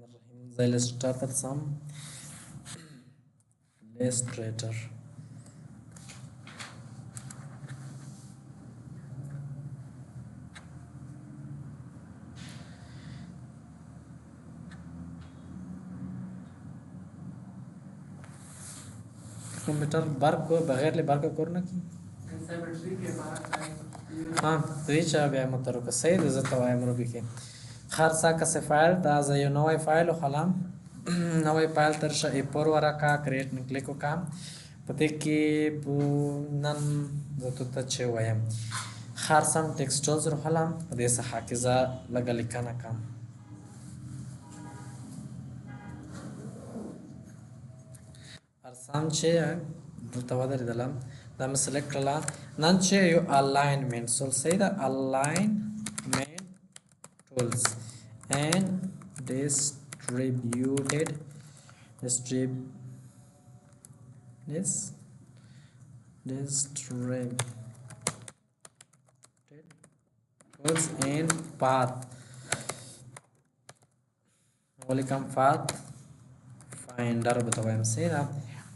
الرحمن الرحیم. زه Illustrator ته ځم، Illustrator. کمپیوټر برق کو بغیر له برق کور نه کی. ها دوی چا بیا متر وکړه. صحیح ده، زه ته وایم روبي کې خرڅه کسې فایل دا زه یو نوی فایل وخلم. نوی فایل تر شه A4 ورکا کریټ نه کلیک وکړم. په دې کې نن زه ته چې وایم خرڅم ټیکسټ ټولز وخلم. په دې صفحه کې زه لږه لیکنه کوم. ارسام چې دلته ودرېدلم، دا مې select کړله. نن چې یو alignment tool، صحیح ده، alignment tools and distributed distrib this distributed tools and path ولیکم path finder به ته وایم، صحیح ده.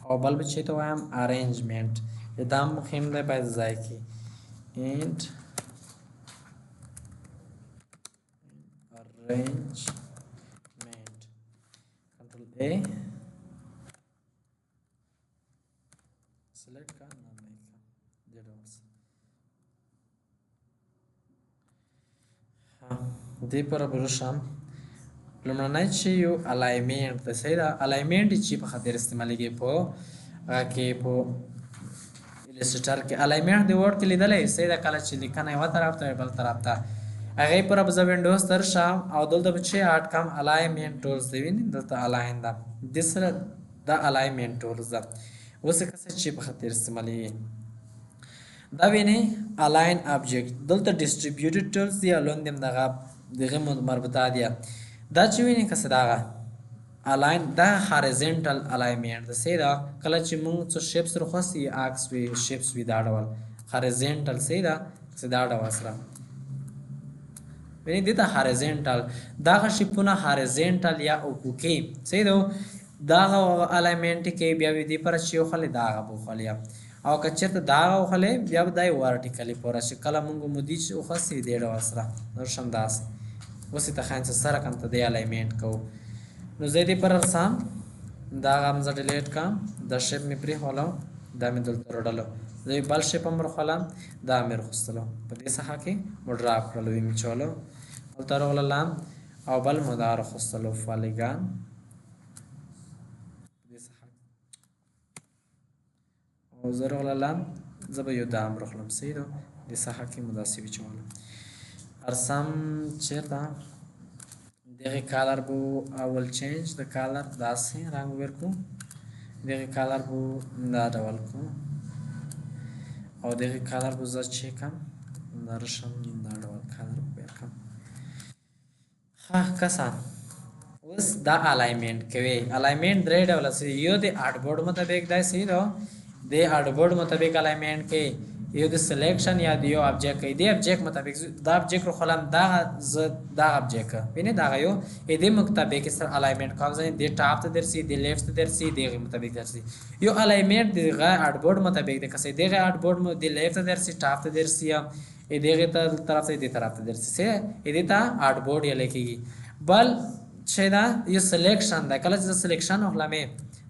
او بل به چې ته وایم arrangement، دا مهم دی باید ځای کې and arrangement control A select کا نام یې کا دې ډول. ها دې پر برشم لومړنی چې یو alignment ده، صحیح ده. alignment چې په خاطر استعمالېږي په هغه کې، په Illustrator کې alignment د Word کې لیدلی، صحیح ده. کله چې لیکنه یوه طرف ته بل طرف ته هغې پر به زه Windows تر شم او دلته به چې add کم alignment tools دی، وینې دلته align ده، دې سره دا alignment tools ده. اوس یې که چې په خاطر استعمالېږي دا وینې align object، دلته distributed tools دی او لاندې هم دغه دغه مربوطه دی. دا چې وینې که څه دغه align دا horizontal alignment ده، صحیح ده. کله چې موږ څه shapes رخصتي عکس وي shapes وي دا ډول horizontal، صحیح ده، څه دا ډول سره وینې دې ته horizontal دغه shape ونه horizontal یا افقي، صحیح ده. دغه alignment کې بیا وي دې پر چې وخلې دغه بوخلې، او که چېرته دغه وخلې بیا به دی vertically پوره شي. کله موږ مودي چې وخصي دې ډول سره نور شم داسې اوس یې ته ښایم چې سره کم ته دی alignment کوو. نو زه دې پر رسام دا هم زه delete کړم، دا shape مې پرېښولو، دا مې دلته راوړلو، زه یې بل shape هم راخلم، دا مې راخوستلو په دې ساحه کې مو drop کړلو، ویې مې چولو دلته راغللم او بل مو دا راخوستلو polygon په دې ساحه او زه راغللم، زه به یو دا هم راخلم، صحیح ده. دې ساحه کې مو داسې وچولو. ارسم چېرته دغه color بو اول change د color داسې رنګ ورکو، دغه color بو دا ډول کو، او دغه color بو زه چې کم دا رشم دا ډول color ورکم. ښه کسان اوس دا alignment کوي. alignment درې ډوله څه، یو د artboard مطابق دی، صحیح ده، د artboard مطابق alignment کوي، یو د selection یا د یو object کوي، د object مطابق دا object رو خلم دا ز دا object وینې دا یو دې مطابق سره alignment کوم، ځای د top ته درسي، د left ته درسي، دغه مطابق درسي. یو alignment دغه artboard مطابق د کسې دغه artboard مو د left ته درسي، top ته درسي، دغه طرف ته دې طرف ته درسي، سه دې ته artboard یې لیکيږي. بل چې دا یو selection ده، کله چې selection وخلم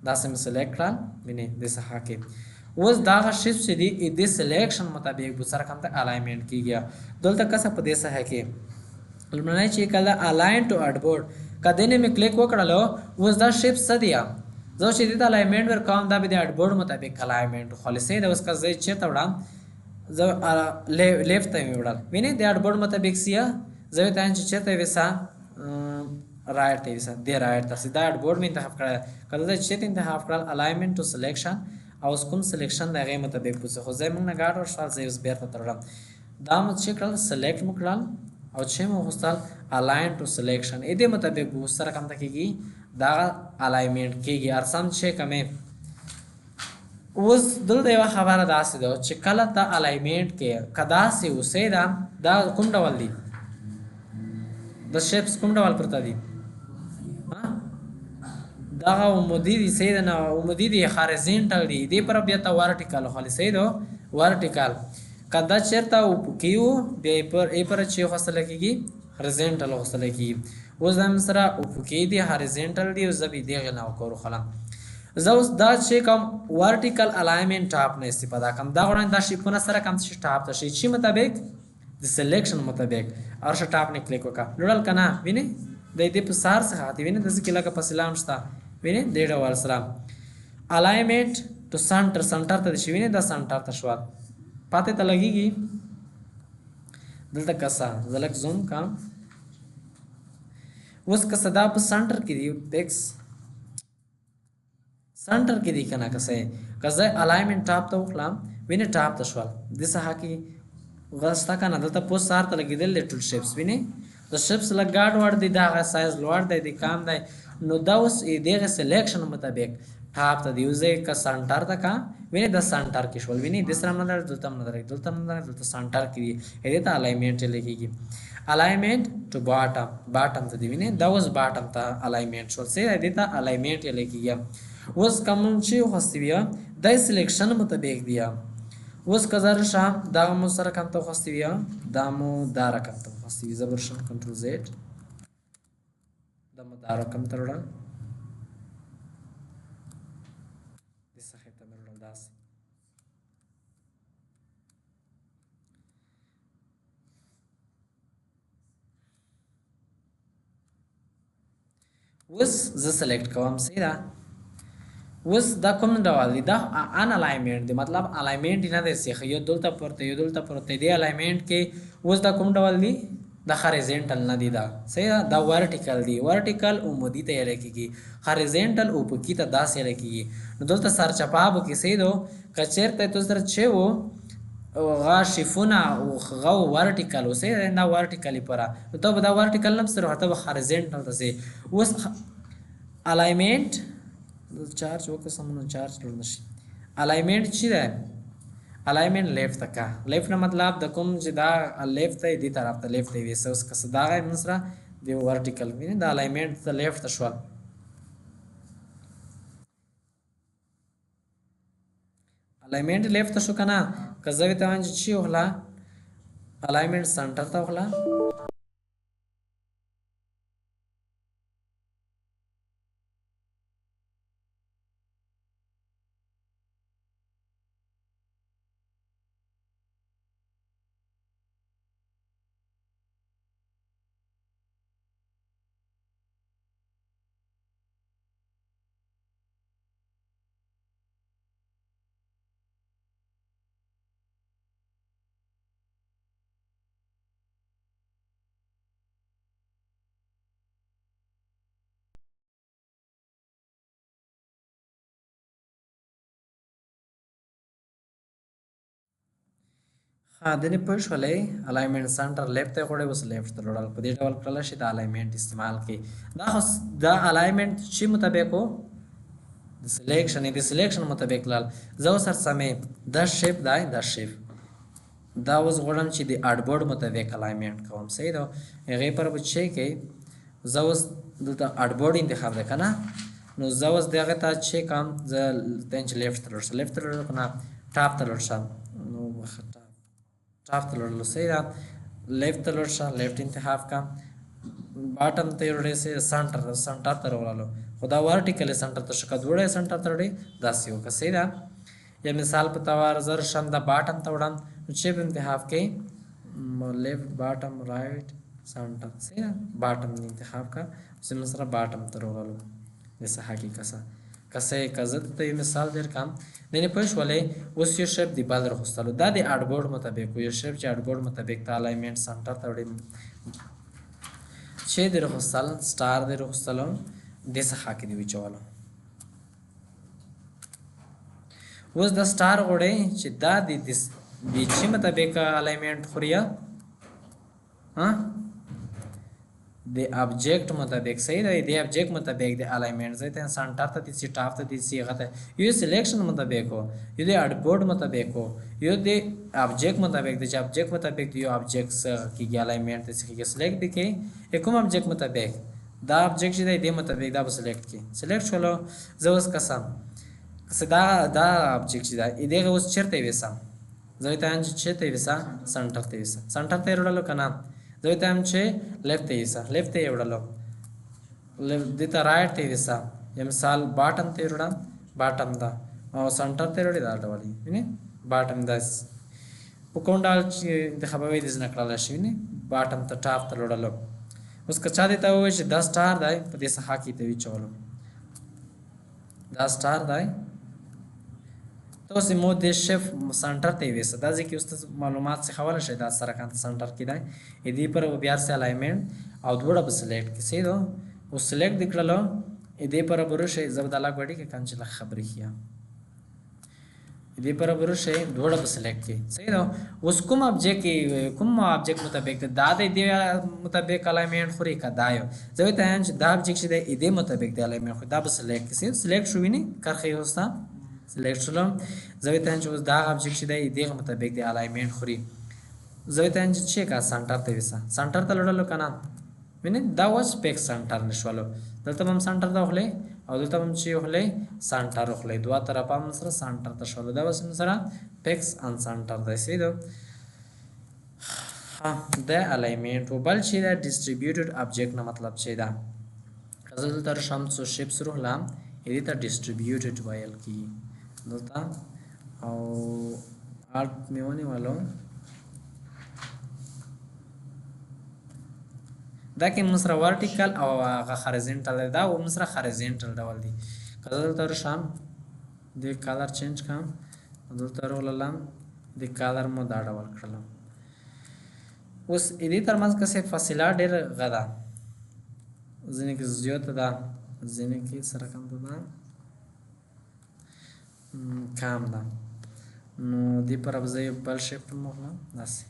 داسې مې select کړل وینې د صفحه کې اوس دغه shape چې دی د selection مطابق به سره کوم ته alignment کیږي. دلته کسه په دې صفحه کې لومړنی چې کله align to artboard کله نه مې کلیک وکړلو، اوس دا shape څه دی، زه چې دې ته alignment ورکوم دا به د artboard مطابق alignment خالص دی. اوس که زه چېرته وړم، زه left ته مې وړل، وینې د artboard مطابق سیه، زه ته چې چېرته ویسه right ته ویسه، دې right ته دا artboard مې انتخاب کړی. کله زه چېرته انتخاب کړل alignment to selection او اوس کوم selection د هغې مطابق بوځي، خو زه موږ نه ګاډ ورشول، زه یې اوس بېرته ترړم. دا مو چې کړل select مو کړل او چې مو وغوښتل align to selection دې مطابق به اوس سره کوم ته کېږي دا alignment کېږي. ارسم چې کمې اوس دلته یوه خبره داسې ده چې کله ته alignment کې که داسې اوسې ده، دا کوم ډول دی، د shapes کوم ډول پرته دي، دغه عمودي دي، صحیح ده نه؟ عمودي دي، horizontal دي، دې پر بیا ته vertical خلی، صحیح ده؟ vertical که دا چېرته افقي وو بیا یې پر ای پر چې خوستل کېږي horizontal خوستل کېږي. اوس دا موږ سره افقي دي، horizontal دي، او زه به دغې نه وکړو. زه اوس دا چې کوم vertical alignment top نه استفاده کوم، دا غواړم دا shape ونه سره کوم چې top ته شي، چې مطابق د selection مطابق ارشه top نه کلیک وکړه. لوړل که نه؟ وینې د دې په سار څخه دی، وینې داسې کې لکه په سلام شته، وینې دې ډول سره alignment to center، center ته شي، وینې دا center ته شوه، پاتې ته لګېږي. دلته کسا زه لږ zoom کړم. اوس که دا په center کې دی، fix center کې دی که نه، که زه alignment top ته وخلم، وینې top ته شول. دې ساحه کې غسته که نه، دلته پوست سار ته لګېدل دی ټول shapes، وینې د shapes لږ ګاډ وړ دی، دا هغه سایز لوړ دی، دی کم دی. نو دا اوس دغه selection مطابق top ته دی، اوس که center ته که وینې دا center کې شول، وینې دې سره هم نه درځي، دلته هم نه درځي، دلته هم نه درځي، دلته center کې دی، دې ته alignment لګېږي. alignment to bottom، bottom ته دی، وینې دا اوس bottom ته alignment شول، صحیح دی؟ دې ته alignment لګېږي. اوس کوم چې خوستي بیا د selection مطابق دی. اوس که زه راشم دا مو سره کوم ته خوستي بیا، دا مو دا رقم ته خوستي وي. زه به راشم control Z، دا مو دا رقم ته وړم، دې صفحې ته مې وړل داسې. اوس زه select کوم، صحیح ده؟ اوس دا کوم ډول دی؟ دا unalignment دی، مطلب alignment نه دی سیخ، یو دلته پورته یو دلته پورته دی alignment کې. اوس دا کوم ډول دی؟ دا horizontal نه دی، دا صحیح ده؟ دا vertical دی. vertical عمودي ته یې کېږي، horizontal افقي ته داسې یې کېږي. نو دلته سرچپه به کې صحیح ده، که چېرته ته سره چې وو غا shape ونه او غا vertical و، صحیح ده؟ دا vertical پره، نو ته به دا vertical نه سره، ته به horizontal ته ځې. اوس alignment charge وکړه، سمونه چارج لوړ نشي. alignment چې ده، alignment left ته کا، left نه مطلب د کوم چې دا left ته دی طرف ته left ته وي. اوس که څه دا غی موږ سره دی vertical وینې، دا alignment ته left ته شول. alignment left ته شو که نه؟ که زه ورته وایم چې چی وخله alignment center ته وخله، ها دنې پوه شولې؟ alignment center left ته غوړې، اوس left ته لوړل. په دې ډول کړل شي د alignment استعمال کړي. دا خو دا alignment چې مطابق و د selection، د selection مطابق لال. زه اوس سمې دا shape دی، دا shape دا اوس غواړم چې د artboard مطابق alignment کوم، صحیح ده؟ هغې پر به چې کې زه اوس دلته artboard انتخاب دی که نه، نو زه اوس دغه ته چې کوم، زه چې left ته لوړ شم، left ته لوړ که نه top ته لوړ شم، نو top ته لوړلو، صحیح ده؟ left ته لوړ شه، left انتخاب کا، bottom ته یې وړې، center center ته راولو، خو دا vertical center ته شو، که دواړه center ته وړې داسې وکړه، صحیح ده؟ یا مثال په طور زه راشم دا bottom ته وړم، نو چې به انتخاب کړئ left bottom right center، صحیح ده؟ bottom انتخاب کا، اوس موږ سره bottom ته راولو. د ساحه کې کسه کسه که زه ته یو مثال درکړم، نه پوه شولې؟ اوس یو shape دی بل راخوستلو، دا د artboard مطابق یو shape چې artboard مطابق ته alignment center ته وړي، چې دی راخوستل star دی راخوستلو، دې ساحه کې دی وچولو. اوس دا star غوړی چې دا د چې مطابق alignment خوري، ها د object مطابق، صحیح دی؟ د object مطابق د alignment ځای ته center ته دي، top ته دي، هغه ته یو selection مطابق و، یو د artboard مطابق و، یو د object مطابق دی، چې object مطابق یو object څخه کېږي alignment ته څخه کېږي select به کوي کوم object مطابق دا object چې دی دې مطابق دا به select کړي. select شولو. زه اوس قسم که دا دا object چې دی دغه اوس چېرته یې ویسم؟ زه ورته وایم چې چېرته یې ویسه؟ center ته یې ویسه. center ته یې وړلو که نه؟ زه ورته وایم چې left ته یې ویسه. left ته یې وړلو. دې ته right ته یې ویسه. یا مثال bottom ته یې وړم، bottom ده او center ته یې وړي، دا ډول یې وینې bottom داسې په کوم ډول چې انتخابوي دې نه کړلی شي. وینې bottom ته top ته لوړلو. اوس که چا دې ته ووایي چې دا star دی په دې ساحه کې ته وچولو، دا star دی، ته اوس مو دې shape center ته یې ویسه. دا ځکه اوس ته معلومات څخولی شئ دا سره کان center کې دی. دې پر بیا سه alignment او دواړه به select کړي. صحیح ده؟ اوس select دې کړلو، دې پر به راشئ. زه به دا لږ وړي کې کم چې لږ خبرې ښیم. دې پر به راشئ، دواړه به select کړي. صحیح ده؟ اوس کوم object کوم object مطابق دا دی دې مطابق alignment خوري که دا یو؟ زه ورته وایم چې دا object چې دی دې مطابق دی alignment خوري، دا به select کړي. صحیح select شو. وینې کرښه یې اوس select شولم. زه ورته وایم چې اوس دا object چې دی دې مطابق دی alignment خوري. زه ورته وایم چې چې کا center ته ویسه. center ته لوړلو که نه؟ وینې دا اوس fix center نه شولو. دلته به هم center ته وخلې او دلته هم چې وخلې center وخلې، دوه طرفه هم سره center ته شولو. دا اوس هم سره fix on center دی. صحیح ده؟ ها دا alignment و. بل چې دا distributed object نه مطلب چې ده، که زه دلته راشم څو shapes روغلم، دې ته distributed ویل کېږي. دلته او Alt مې ونیولو، دا کې موږ سره vertical او هغه horizontal دی. دا موږ سره horizontal ډول دی. که زه دلته راشم دې color change کړم، دلته راغلم دې color مو دا ډول کړلم. اوس دې ترمنځ که څه فاصله ډېره غه ده، ځینې کې زیاته ده، ځینې کې څه رقم ده کم ده. نو دې پر به زه یو بل shape هم واخلم داسې.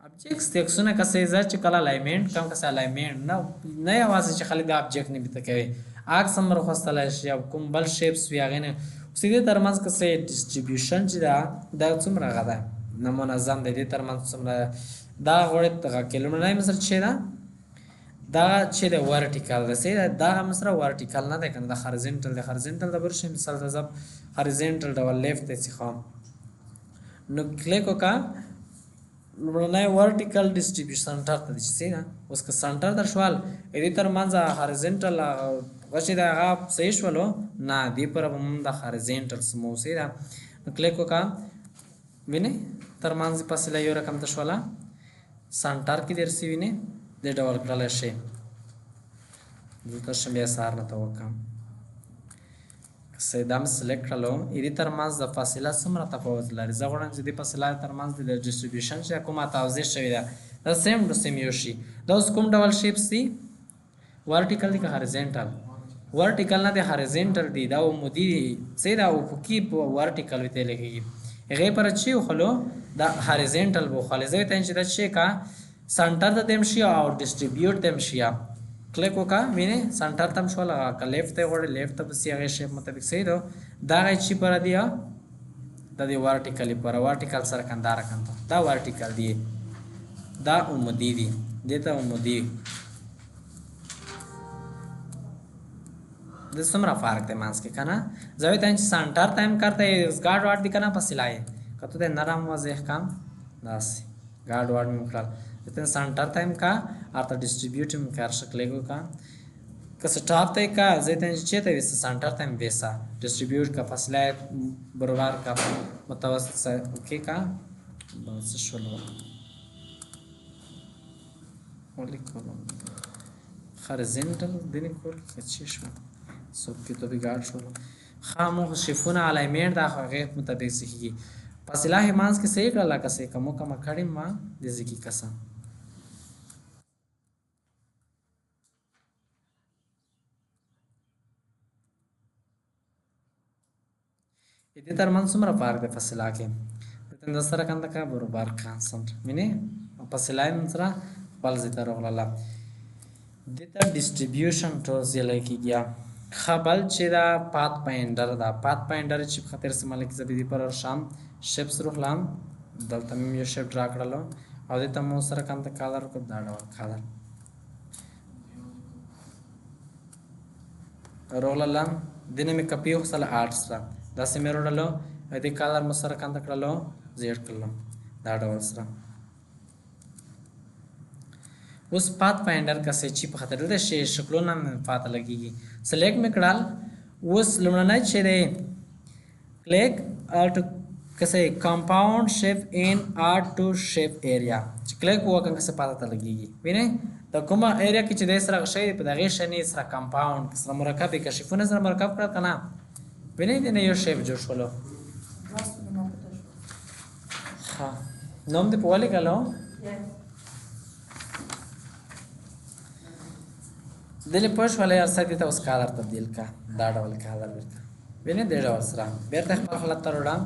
object سیکسونه که څه زه چې کله alignment کوم، که څه alignment نه نه یوازې چې خلک د object نه بیته کوي، عکس هم راخوستلی شي او کوم بل shapes وي هغې نه. اوس دې ترمنځ که څه distribution چې ده دا څومره هغه ده نه منظم دی، دې ترمنځ څومره دا غوړې دغه کې لومړنی مثال چې ده دا چې د vertical ده. صحیح ده؟ دا هم سره vertical نه دی که نه، دا horizontal دی. horizontal د برشي مثال ته زه horizontal ډول left ته څخه نو کلیک وکړه، لومړنی vertical distribution center ته دی. صحیح ده؟ اوس که center ته شول دې ترمنځ horizontal هغه چې ده هغه صحیح شولو نه، دې پر به مونږ د horizontal سمو. صحیح ده؟ نو کلیک وکړه، وینې ترمنځ فاصله یو رقم ته شوله، center کې درسي. وینې دې ډول کړلی شي. دلته شم بیا سهار نه ته وکړم، که دا مې select کړلو، دې ترمنځ د فاصله څومره تفاوت لري. زه غواړم چې دې فاصله ترمنځ د distribution چې کومه توضیح شوې ده دا same to same یو شي. دا اوس کوم ډول shapes دي؟ vertical دي که horizontal؟ vertical نه دی، horizontal دی. دا عمودي دي. صحیح ده؟ افقي په vertical ورته لګېږي. هغې پر چې وخلو دا horizontal به وخلې. زه ورته وایم چې دا چې که center ته دیم شي او distribute دیم شي. کلیک وکړه، وینې center ته هم شول. هغه که left ته غواړې left ته پسې هغې shape مطابق. صحیح ده؟ دا هغه چې پر دی دا دی vertical پر vertical سره کن دا رقم ته دا vertical دی، دا عمودي دی، دې ته عمودي. د څومره فرق دی منځ کې که نه؟ زه ورته وایم چې center ته هم کرته ګاډ واډ دی که نه فاصله یې که ته نرم واضح کم داسې ګاډ واډ مې وکړل. ته center ته هم کا ارته distribute هم کار شکل وکړه، که څه top ته کا زه ته چې ته وسه center ته هم وسه distribute کا فاصله برابر کا متوسط سه okay کا بس شولو ولیکلو horizontal دینې کور کې چې شو څوک کې ته ګاډ شولو. خامو shape ونه alignment دا هغې مطابق سیخیږي. فاصله یې منځ کې صحیح کړه لکه څه کمو کمه کړې ما دې ځای کې کسه. دې ترمنځ څومره فرق دی فاصله کې؟ دلته سره کنده کا برابر constant وینې فاصله یې سره خپل ځای ته راغله. دې ته distribution tools ویل کېږي. خبل چې دا پات پاینډر دا پات پاینډر چې په خاطر استعمال کې زبې دی پر شام شیپس روحلام دلته مې یو شیپ ډرا کړلو او دې ته مو سره کم ته کالر وکړ دا ډول کالر روغللم دینه مې کپی وخصله آرټ سره داسې مې روړلو دې کالر مو سره کم ته کړلو زیړ کړلو دا ډول سره. اوس پات پاینډر کسې چې په خاطر دلته شی شکلونه مې پاته لګیږي سلیکټ مې کړل. اوس لومړنی چې دی کلیک آرټ کسې کمپاوند شیپ ان آرټ ټو شیپ ایریا چې کلیک وکړم کسې پاته ته لګیږي. وینئ د کومه ایریا کې چې دی سره شی په دغې شنې سره کمپاوند سره مرکب یې کشفونه سره مرکب کړل که نه وینئ دې نه یو شیپ جوړ شولو. ښه نوم دې په ولیکلو؟ دلې پوه شولې هر څه دې ته اوس کالر تبدیل کا دا ډول کالر ورته وینې دې ډول سره بیرته خپل حالت ته راوړم.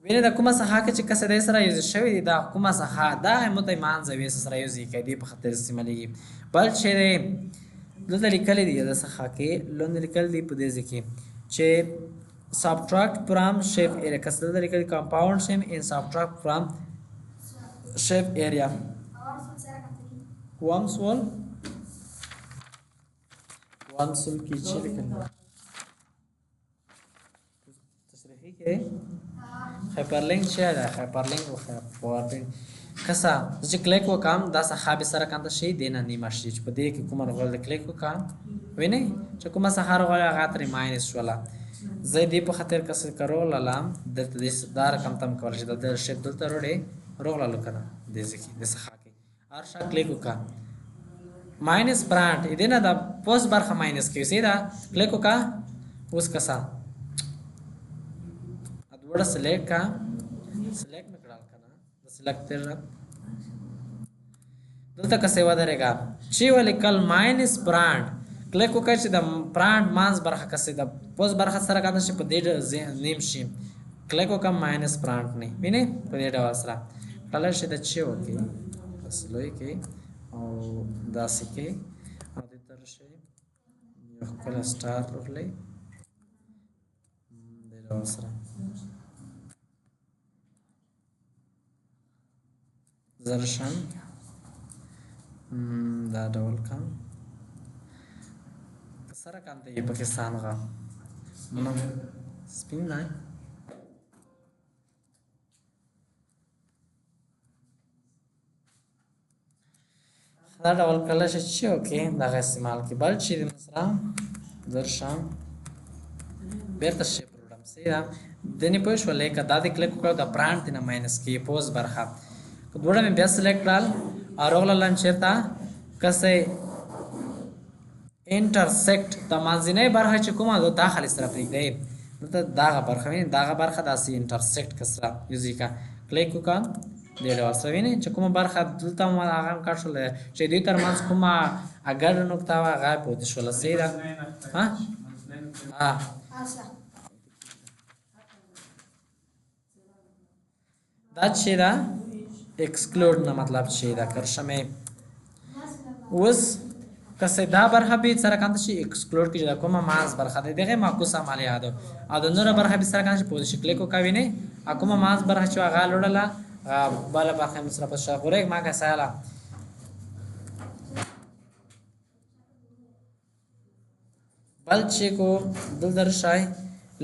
وینې دا کومه ساحه کې چې کسې دی سره یوځای شوې دي دا کومه ساحه دا مو ته مانځه وي سره یوځای کوي دې په خاطر استعمالېږي. بل چې دی دلته لیکلي دي د ساحه کې لوند لیکل دي په دې ځای کې چې سبټراکټ فرام شیپ ایریا کسې دلته لیکلي کمپاوند شیپ ان سبټراکټ فرام شیپ ایریا. وام سوال وام سوال کې چې لیکل تشریحي کې هایپرلینک چې ده هایپرلینک او پاورپوینټ کسا چې کلیک وکم دا ساحه به سره کنده شي دینه نیمه شي چې په دې کې کومه راغله کلیک وکم وینئ چې کومه ساحه راغله هغه ترې ماینس شوله. زه دې په خاطر کسې کروغللم دلته دې دا رقم تم کول شي دا شیپ دلته روړې روغللو که نه دې ځای کې دې ساحه کې هر شا کلیک وکړه ماینس برانډ دې نه دا پوس برخه ماینس کوي صحیح ده. کلیک وکړه اوس کسا دواړه سلیکټ کا سلیکټ مې کړل که نه د سلیکټ تېر دلته کسې ودرېږه چې ولیکل ماینس برانډ کلیک وکړه چې د برانډ مانس برخه کسې د پوس برخه سره کنده شي په دې نیم شي کلیک وکړه ماینس برانډ نه وینې په دې ډول سره کړلی شي د چې وکړي بس لوی کې او داسې کې او دې ته راشئ یو ښکلی سټار راغلی دې ډول سره زه راشم دا ډول کم سره کم ته یې پاکستان غا سپین نه دا ډول کړلی شي چې وکړي دغه استعمال کړي. بل چې د سره درشم بیرته شیپ وروړم صحیح ده. دنې پوه شولې که دا دې کلیک وکړو د برانډ دې نه ماینس کړي پوز برخه که دواړه مې بیا سلیکټ کړل او راغللم چېرته کسې انټرسیکټ د منځنۍ برخه چې کومه ده دا خالي سره پرېږدئ دلته دغه برخه وینئ دغه برخه داسې انټرسیکټ که سره یوځای که کلیک وکړه دې ډول سره وینئ چې کومه برخه دلته هم هغه هم کټ شوله چې دوی ترمنځ کومه اګر نقطه وه هغه پوتې شوله صحیح ده. ها دا چې ده اکسکلوډ نه مطلب چې ده کرښه مې اوس کسې دا برخه به سره کنده شي اکسکلوډ کې دا کومه ماس برخه ده دغه معکوس عملیه ده او د نوره برخه به سره کنده شي په شکل کو کوي نه کومه ماس برخه چې هغه لوړله بله برخه مې سره پس غورېږ ما کساله بل چې کو دلته راشئ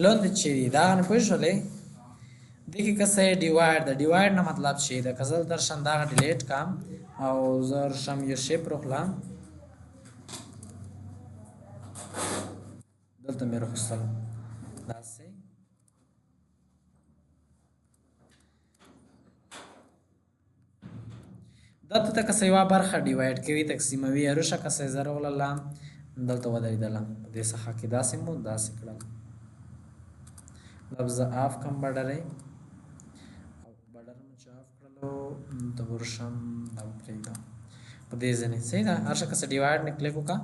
لوند چې دی دا نه پوه شولې دې کې که څه ډیوایډ ده ډیوایډ نه مطلب چې ده که زه درشم دغه ډیلیټ کړم او زه راشم یو شیپ روخلم دلته مې روخستل داسې دا ته که څه یوه برخه ډیوایډ کوي تقسیموي روشه که څه زه راغللم دلته ودرېدلم په دې ساحه کې داسې مو داسې کړل دا به زه آف کړم بارډر او بارډر مو چې آف کړلو دلته ورشم دا به پرېږدم په دې ځینې صحیح ده. هر څه که څه ډیوایډ نه کلیک وکړه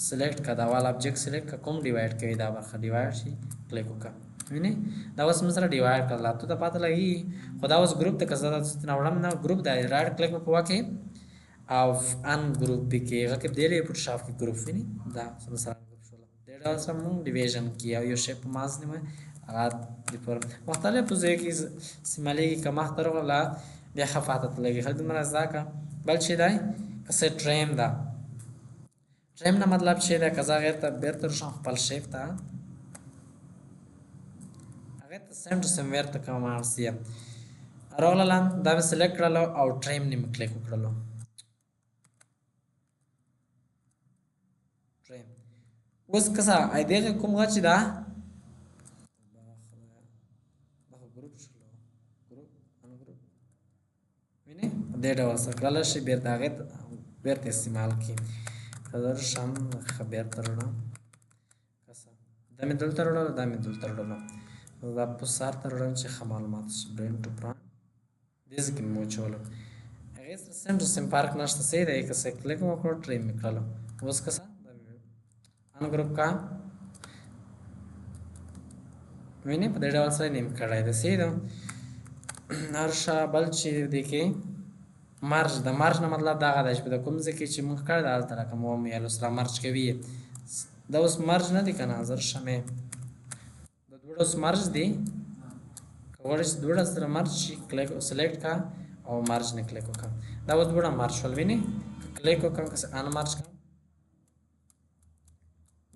سلیکټ کا دا والا ابجیکټ سلیکټ کا کوم ډیوایډ کوي دا برخه ډیوایډ شي کلیک وکړه وینې دا اوس موږ سره ډیوایډ کړل ته ته پاته لګي خو دا اوس ګروپ ته که زه دا نه وړم نه ګروپ دا رایټ کلیک په وکړي او ان ګروپ پکې هغه کې دی فوټوشاپ کې ګروپ ویني دا سره ګروپ شول. ډول سره موږ ډیویژن کې او یو شی په ماز نیمه هغه د پر مختلفو ځایو کې استعمالېږي. که مخته راغله بیا ښه پاته ته لګي، ښه دومره زده که. بل چې دی که څه ټریم ده، ټریم نه مطلب چې دی که زه هغې ته بېرته راشم خپل شیپ ته، هغې ته سیم ټو سیم ورته کمانډز یې راغلله، دا مې سلیکټ کړلو او ټریم نه مې کلیک وکړلو. ټریم اوس که څه دغه کوم غږ چې ده دا خو ګروپ شلو، ګروپ ان ګروپ وینې په دې ډول سره کړلی شي، بېرته هغې ته بېرته استعمال کړي. که زه راشم ښه بېرته راوړم، که څه دا مې دلته راوړلو، دا مې دلته راوړلو، دا په سر ته راوړم چې ښه معلومات شي. برین ټو پران دې ځای کې مې واچولو، هغې سره سیم ټو سیم فرق نشته، صحیح دی. که څه کلیک مې وکړو ټریم مې کړلو. اوس که څه ان ګروپ کا وینې په دې ډول سره نیم کړی دی، صحیح ده. هر شه بل چې دی کې مرج د مرج نه مطلب دغه دی چې په کوم ځای کې چې موږ کړی دی هلته لکه مو ویلو سره مرج کوي. دا اوس مرج نه دی که نه، زه شه مې د دوړو اوس مرج دی، که غواړې چې دوړه سره مرج شي کلیک سلیکټ کا او مرج نه کلیک وکړه، دا اوس دوړه مرج شول. وینې که کلیک وکړم که ان مرج کړم،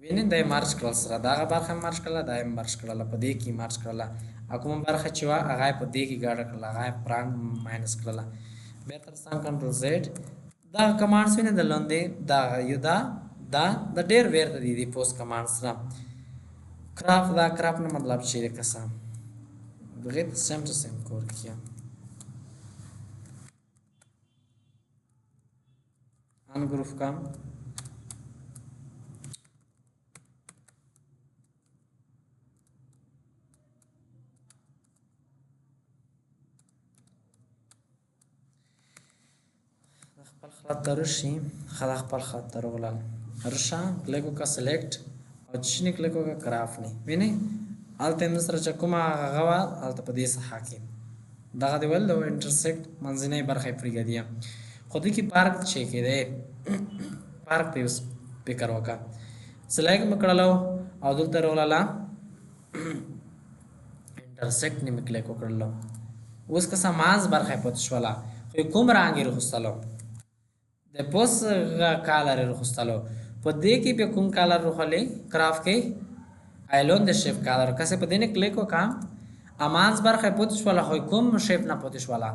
وینې دا یې مرج کړل سره، دغه برخه یې مرج کړله، دا یې مرج کړله، په دې کې یې مرج کړله، او کومه برخه چې وه هغه یې په دې کې ګډه کړله، هغه یې پرانګ ماینس کړله. بېرته رسم کنټرول زیډ، دغه کمانډز وینې د لاندې دغه یو دا دا د ډېر ویرته دي دي پوسټ کمانډز سره. کراف دا کراف نه مطلب چې دی که څه دغې ته سیم ټو سیم کور کیه. ان ګروپ کم خپل خلط ته راشي، خلا خپل خط ته راغلل، رشه کلیک وکړه سلیکټ او چې نه کلیک وکړه کراف نه وینې هلته یې سره چې کومه هغه وه هلته په دې ساحه کې دغه دی ول د انټرسیکټ منځنۍ برخه یې پرېږدي. خو دې کې پارک چې کې دی پارک ته اوس فکر وکړه، سلیکټ مې کړلو او دلته راغله انټرسیکټ نه مې کلیک وکړلو. اوس که سماز برخه یې پاتې شوله، خو یې کوم رنګ یې راخوستلو، د پوس کالر یې راخوستلو، په دې کې بیا کوم کالر راخلې کراف کې ایلون د شیپ کالر، که څه په دې نه کلیک وکړم امانز برخه یې پاتې شوله، خو یې کوم شیپ نه پاتې شوله،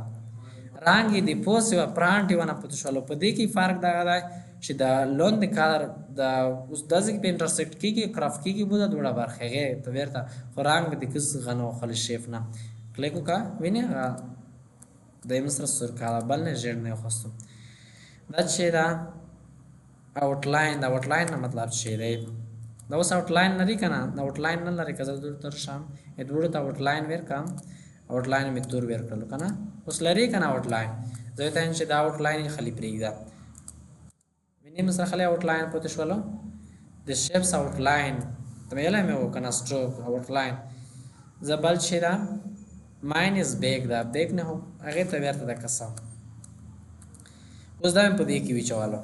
رنګ یې د پوس یوه پرانټ یې ونه پاتې شولو. په دې کې فرق دغه دی چې د لون د کالر د اوس داسې کې په انټرسیکټ کېږي کراف کېږي بوده دواړه برخې هغې ته بېرته، خو رنګ د کوز غنه وخلي شیپ نه. کلیک وکړه وینې هغه د یې سره سور کالر بل نه ژیړ نه خوستو. دا چې دا آوټلاین، دا آوټلاین نه مطلب چې دی دا اوس آوټلاین لري که نه، دا آوټلاین نه لري. که زه دلته راشم یې دواړو ته آوټلاین ورکړم، آوټلاین مې تور ورکړلو که نه، اوس لري که نه آوټلاین، زه ورته وایم چې دا آوټلاین یې خالي پرېږده. وینې مې سره خالي آوټلاین پاتې شولو، د شیپس آوټلاین ته مې ویلی مې و که نه سټروک آوټلاین. زه بل چې ده ماینس بیک ده، بیک نه هم هغې ته بېرته د قسم اوس دا مې په دې کې وچولو،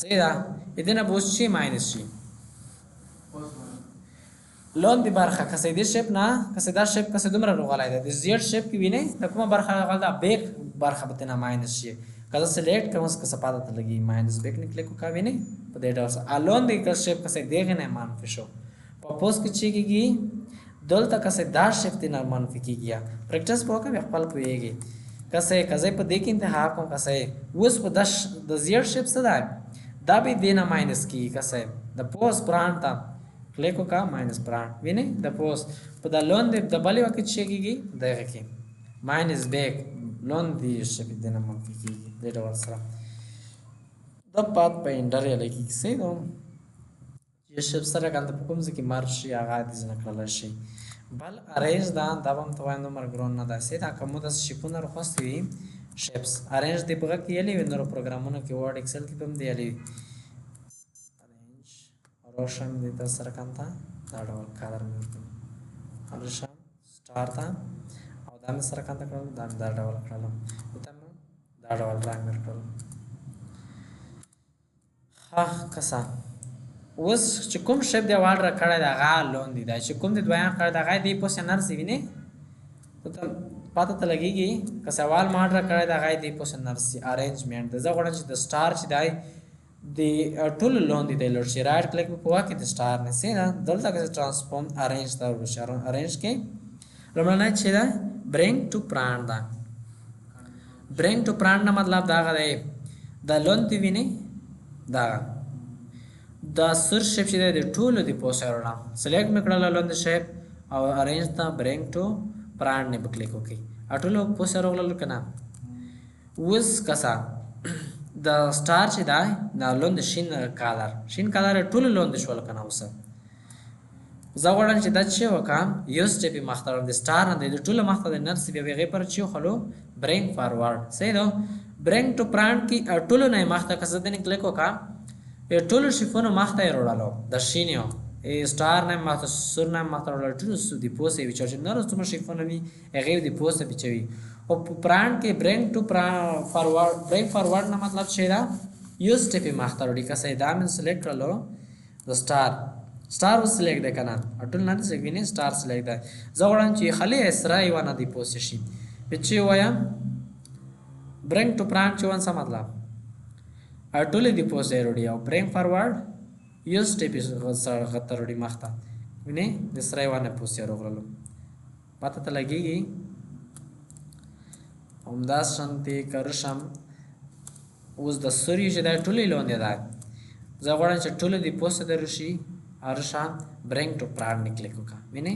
صحیح ده. دې نه به اوس چې ماینس شي لاندې برخه که څه دې شیپ نه، که څه دا شیپ که څه دومره روغلی دی، د زیړ شیپ کې وینئ د کومه برخه راغله ده بیک برخه به ترېنه ماینس شي. که زه سلیکټ کړم اوس که څه پاته ته لګي ماینس بیک نه کلیک وکړه وینئ په دې ډول سره لاندې که شیپ که څه دغې نه منفي شو. په پوسټ کې چې کېږي دلته که څه دا شیپ ترېنه منفي کېږي، پریکټس به وکړه بیا خپل پوهېږي. که څه که زه په دې کې انتخاب کوم که څه اوس په د زیړ شیپ څه دی دا به دې نه ماینس کېږي. که څه د پوسټ برانډ ته کلیک وکړه ماینس برانډ وینئ د پوسټ په دا لاندې د بلې وخت چې کېږي دغه کې ماینس بیک لاندې شیپ دې نه منفي کېږي دې ډول سره. د پات په انډر یې لګېږي، صحیح ده. چې شیپ سره کنده په کوم ځای کې مرج شي هغه دې ځنه کړلی شي. بل ارینج ده، دا به هم ته وایم دومره ګران نه ده، صحیح ده. که مو داسې شیپونه راخوستي وي شیپس ارینج دې په غږ کې یلي وي، نورو پروګرامونو کې ورډ اکسل کې به هم دې یلي وي. ارینج روشن دې ته سره کنده دا ډول کالر مې ورکړم، روشن سټار ته او دا مې سره کنده کړل، دا مې دا ډول کړلم، دې ته مې دا ډول رنګ ورکړل. ښه کسه اوس چې کوم shape دی اول را کړی دی هغه لوندې دی، چې کوم دی دویم کړی دی هغه دې پسې نه رسي. وینې ته پاته ته لګېږي که سوال ما را کړی دی هغه دې پسې نه رسي. arrangement دی، زه غواړم چې د star چې دی د ټولو لاندې دی لوړ شي. right click به په وکړي د star نه سي ده، دلته که transform arrange ته ورشي. arrange کې لومړنی چې ده bring to front ده. bring to front نه مطلب دغه دی، د لاندې وینې دغه دا سور shape چې دی د ټولو د پوسه راوړم. select مې کړله لاندې shape او arrange ته bring to front نه به کلیک وکړي، ټولو پوسه راغلل که نه. اوس کسه د star چې دی دا لاندې شین color، شین color ټولو لاندې شول که نه. اوس زه غواړم چې دا چې وکړم یو step یې مخته راوړم، د star نه دی د ټولو مخته د نرسي بیا هغې پر چې وخلو bring forward. صحیح ده، bring to front کې ټولو نه یې مخته که زه دنې کلیک وکړم ټولو shape ونو مخته یې راوړلو، د شین یو star نه یې مخته سور نه یې مخته راوړلو، ټولو د پوسې یې وچول چې نور څومره shape ونه وي هغې د پوسه وچوي. او په front کې bring to forward، bring forward نه مطلب چې ده یو step یې مخته راوړي. که څه دا مې select کړلو د star، star اوس select دی که نه، ټول نه دی select، وینې star select دی. زه غواړم چې خالي سره یوه نه دی پوسې شي، په چې ووایم bring to front چې وایم څه مطلب ټولې دی پوسې راوړي، او bring forward یو step یې غته راوړي مخته. وینې د سره یوه نه پوسې راغللو، پته ته لګېږي. همدا شانتې که راشم اوس د سوري چې دی ټولې لاندې دی، زه غواړم چې ټولې د پوسې ته راشي. راشم bring to front نه کلیک وکړه. وینې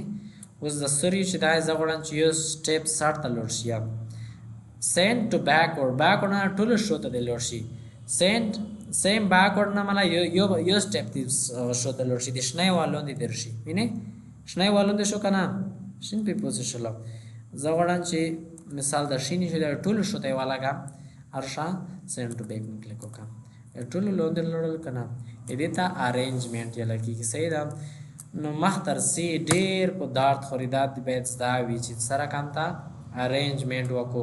اوس د سوري چې دی زه غواړم چې یو step سر ته لوړ شي، send to backward، backward نه ټولو شو ته دی لوړ شي. send same backward نه مالا یو یو step دی شو ته لوړ شي، د شنه والوندې دی راشي. وینې شنه والوندې شو که نه، شین پې پوسې شولو. زه غواړم چې مثال د شینې چې دی ټولو شو ته یې ولګم، ارشه send to back نه کلیک وکړم، ټولو لاندې لوړل که نه، دې ته arrangement یې لګېږي. صحیح ده. نو مخ سی ډېر په دارد خوري، دا باید زده وي چې څه رقم ته arrangement وکړو.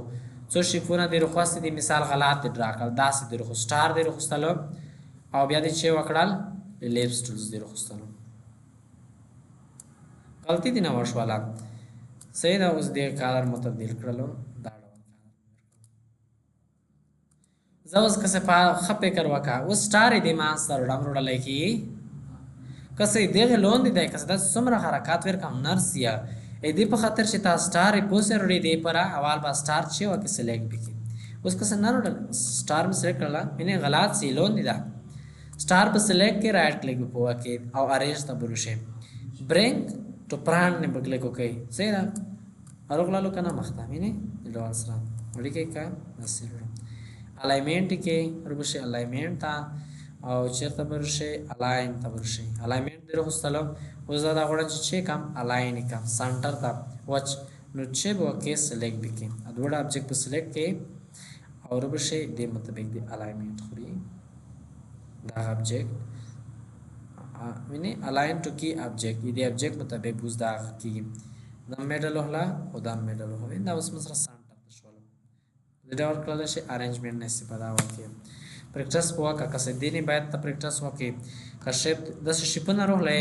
څو shape ونه دې رخوستي دي، مثال غلط دې draw کړل، داسې دې رخوست، star دې رخوستلو او بیا دې چې وکړل ellipse tools دې رخوستلو، غلطي دې نه وشوله. صحیح ده. اوس دې color مو تبدیل کړلو دا ډول. زه اوس که څه ښه فکر وکړه، اوس star یې دې ما سره راوړم راوړلی کېږي، که څه دغې لاندې دی، که څه داسې څومره حرکات ورکړم نرس یا دې په خاطر چې تا star یې پوسې راوړي دې پر اول به star چې وکړي select به کړي. اوس که څه نه راوړل star مې select کړله، یعنې غلط سي لاندې ده، star په select کې right click به په وکړي او arrange ته به راشي، bring to front نه به کلیک وکړي. صحیح ده. راغللو که نه مخته، وینې د ډول سره وړي که داسې راوړم. alignment کې وربشي alignment ته او چېرته به راشي align ته به راشي. alignment دې راوستلو. اوس دا غواړم چې چې کم align یې کړم center ته وچ، نو چې به وکړې select به کړې، دواړه object به select کړې او وربشي دې مطابق دې alignment خوري دغه object. وینې align to key object، دې object مطابق اوس دا کېږي. دا middle وهله او دا middle وهله، دا اوس موږ سره center ته شولو. دې ډول کړلی شي arrangement نه استفاده وکړي. practice به وکړه، که څه دې نه باید ته practice وکړې. که shape داسې shape ونه راغلی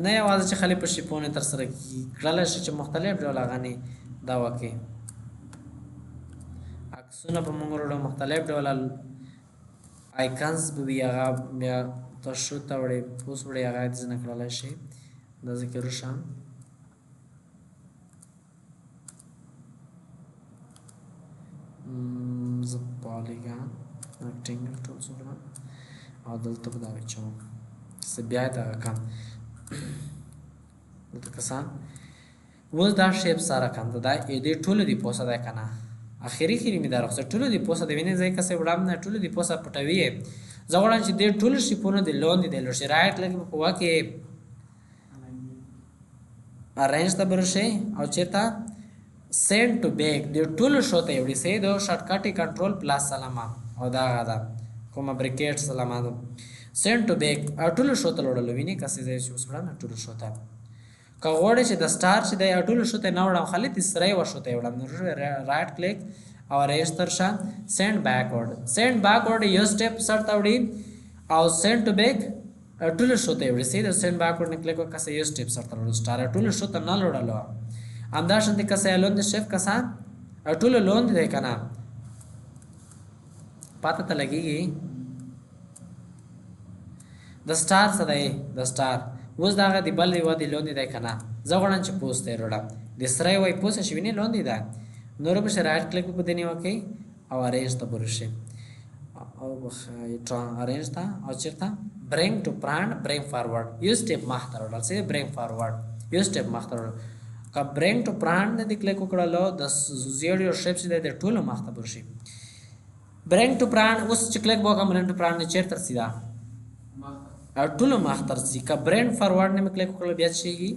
نه یوازې چې خالي په shape ونه ترسره کېږي، کړلی شي چې مختلف ډول هغه دا وکړي. عکسونه به موږ راوړو، مختلف ډول icons به وي، هغه بیا تشو ته وړي پوس وړي، هغه دې ځنه کړلی شي. دا ذکر وشم. زه polygon rectangle tools وکړم او دلته به دا واچوم، څه بیا دغه کم دلته کسان اوس دا shape سره کم ده، دا دې ټولو دې پوسه دی که نه، اخري خري مې دا رخصت ټولو دې پوسه دی. وینې ځای کسې وړم نه ټولو دې پوسه پټوي. زه غواړم چې دې ټولو shape ونو دې لاندې دی لوړ شي. right click به په وکړې arrange ته به راشي او چېرته send to back دې ټولو شو ته یې وړي. صحیح ده. shortcut یې control plus سلامه او دا هغه ده کومه bracket سلامه ده، send to back او ټولو شو ته لوړلو. وینې که څه ځای چې اوس وړم ټولو شو ته. که غواړې چې د star چې دی ټولو شو ته نه وړم، خالي د سره یوه شو ته یې وړم، نو right click او arrange ته شه send backward، send backward یو step سر ته وړي او سند ټو بیک ټول شو ته وړي. صحیح ده. سند باکورډ نه کلیک وکړه، یو سټیپ سره تر سټار ټول شو ته نه لوړلو. همدا شان د کسه لوند شیف کسان ټول لوند دی کنه، پاته ته لګیږي د سټار څه دی. د سټار اوس دغه د بل یو دی لوند دی کنه. زه غواړم چې پوسټ دی وروړم د سره وای پوسټ شي نه لوند دی. نور به رائټ کلیک په دې نیو کې او ارینج ته برشي او ارینج ته او چیرته برینګ ټو فرانټ برینګ فارورډ یو سټیپ مخ ته وروړل سي. برینګ فارورډ یو سټیپ مخ ته وروړل. که برینګ ټو فرانټ نه دی کلیک وکړلو د زیړ یو شیپ چې دی ټولو مخ ته برشي. برینګ ټو فرانټ اوس چې کلیک وکړم برینګ ټو فرانټ نه چیرته رسیدا ټولو مخ ته رسي. که برینګ فارورډ نه کلیک وکړل بیا څه کیږي؟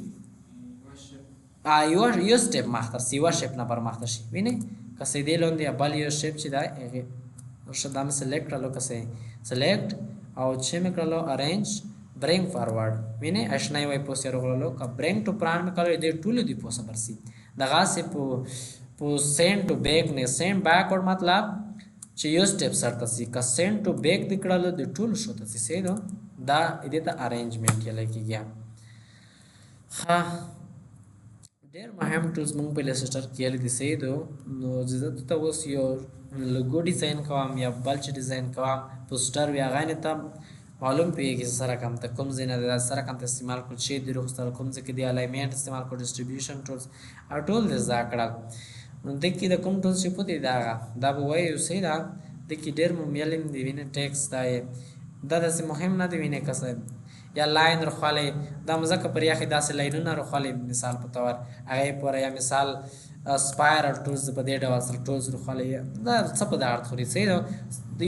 یو سټیپ مخ ته رسي، یو شیپ نه بر مخ ته شي. ویني که سیدې لوندې بل یو شیپ چې دا هغه ښه دا مې سلیکټ کړلو، که سلیکټ او چې مې کړلو ارینج برینګ فارورډ ویني اشنای وای پوسې راغللو. که برینګ ټو فرانټ مې کړلو دې ټولو دی پوسه برسي. دغه سه په سند ټو بیک نه سند بیکورډ مطلب چې یو سټیپ سر ته سي. که سند ټو بیک دی کړلو د ټولو شو ته سي. صحیح ده. دا دې ته ارینجمنټ یې لګیږي. ښه ډېر مهم ټولز مونږ په السټر کې یې دي. صحیح ده. نو زه ته اوس یو لوګو ډیزاین کوم یا بل چې ډیزاین کوم پوسټر یا غاینه ته معلوم پیږي سره کم ته کوم ځای نه ده سره کم ته استعمال کړ چې د رخصت کوم ځای کې دی الایمنټ استعمال کړ ډیسټریبیوشن ټولز او ټول دې زده کړل. نو د کې د کوم ټولز چې پوتې دا دا به وایو. صحیح ده. د کې ډېر مهملم دی وینه ټیکس دا دا داسې مهم نه دی وینه کسه یا لاین رخوالی دا مزکه پر یاخې داسې لاینونه رخوالی مثال په تور هغه پوره یا مثال سپایرل ټولز په دې ډول سره ټولز رخوالی دا څه په دا اړت خوري. صحیح ده.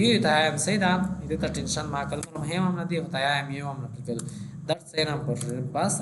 یو ته هم صحیح ده. دې ته ټینشن ما کړم مهم هم نه دی خو ته هم یو هم نه پکې دا څه نه پر بس